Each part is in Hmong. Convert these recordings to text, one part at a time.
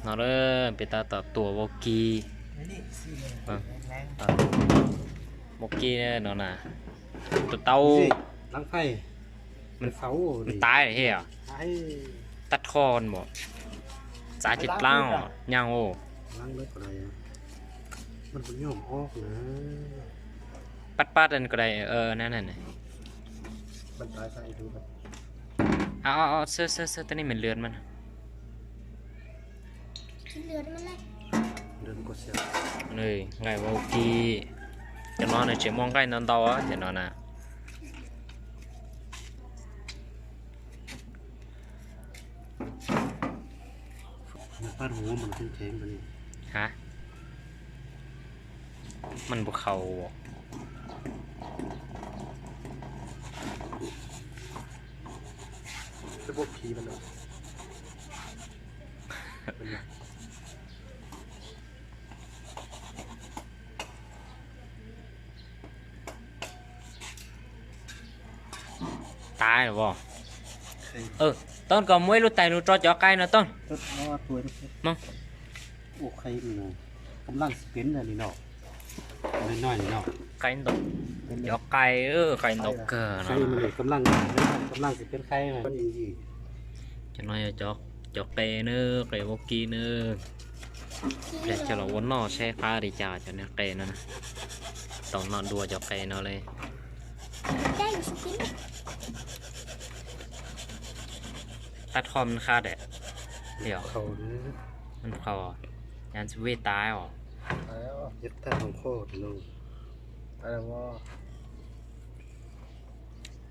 No peb tab tom tua vaub kib. Vaub kib no na, tua tau. Ntav thiab, tag thoj mas txav tsis plaab nyaj os. Pab pab ko dai. Xwb xwb xwb, tib neeg me lwm mas. Nqaij vaub kib, cov no nws tseem muaj nqaij ntau ntau cov no na. Ha, mas npau khaus. Tag os. Tooj, koj muab ib lub tais lug tso cov qai no Tooj. Qai ntau, cov qai, qai ntau kawg no. Cov no yog cov qe na, qe vaub kib na. Coj los ua noj saib qab li cas cov qe no. Tau noj dua cov qe no li. Tab thoj mas qab dam, qhaus, yog vej tas os.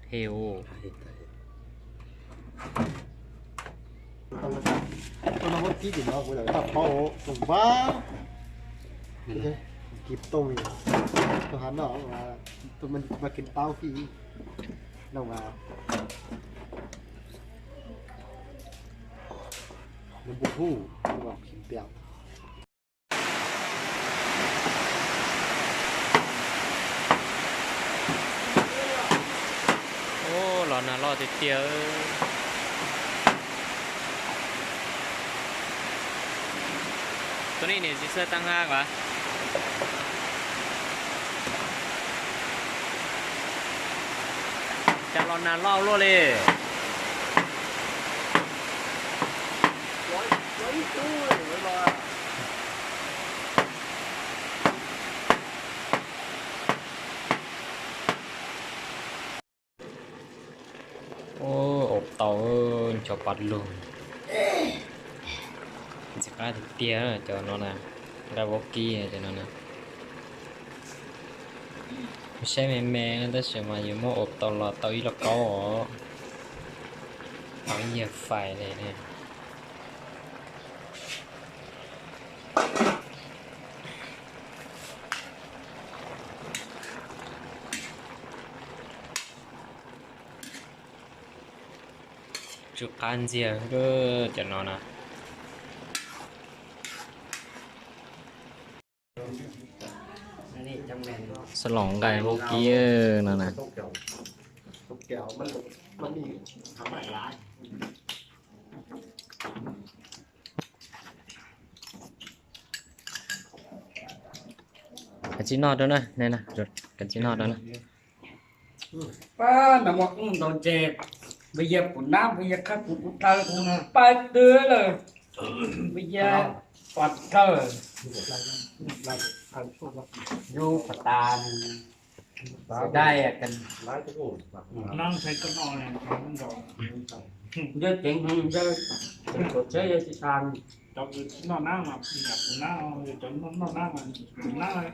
He u. Ub, los nag loj tiag tiag. Tus nej niam txiv xav tag hab as. Cas los nag loj luaj li. Ub, ua tau, ncho pa lug. Ntxim qab tiag tiag cov no na, nqaij vaub kib cov no na. Saib me me no tab sis mas yuav muab ua tau los tau ib lauj kaub os. Tau ib yam fais li. Tsw qab ntxiag cov no na. Xav los nqaij vaub kib no na. Kav tsij noj rau na, kav tsij noj rau na. Pab nag hmo ub ntaus ntses, npawg Yias pum nab, npawg Yias qhaib pum kuv dhawv, pab twb lawm, npawg Yias pom dhawv, yus pom tas, dai, nab ntshai koj noj, yog ceev heev, yog tsheb yog tsis tas, cov noj nab mas, nab, noj nab, nab.